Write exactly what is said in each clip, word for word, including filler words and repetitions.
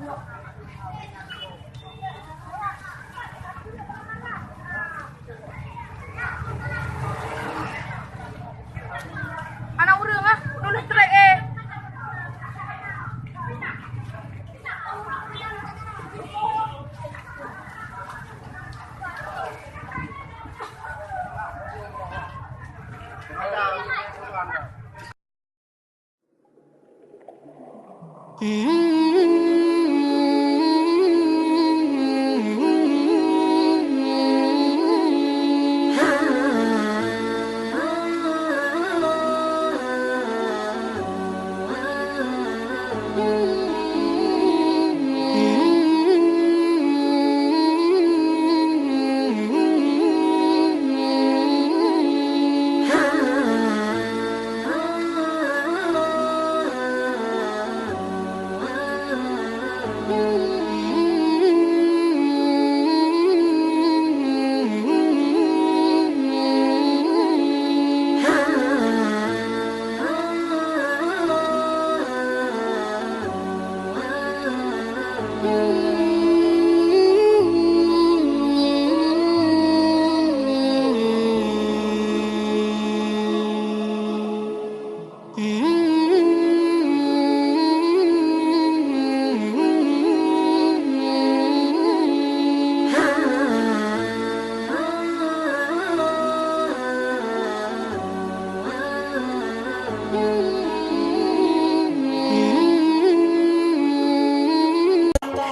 Aneuk ureueng ah, lulus trek eh.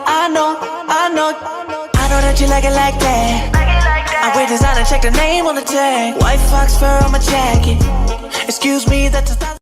I know, I know, I know that you like it like that. I wear designer, check the name on the tag. White fox fur on my jacket. Excuse me, that's a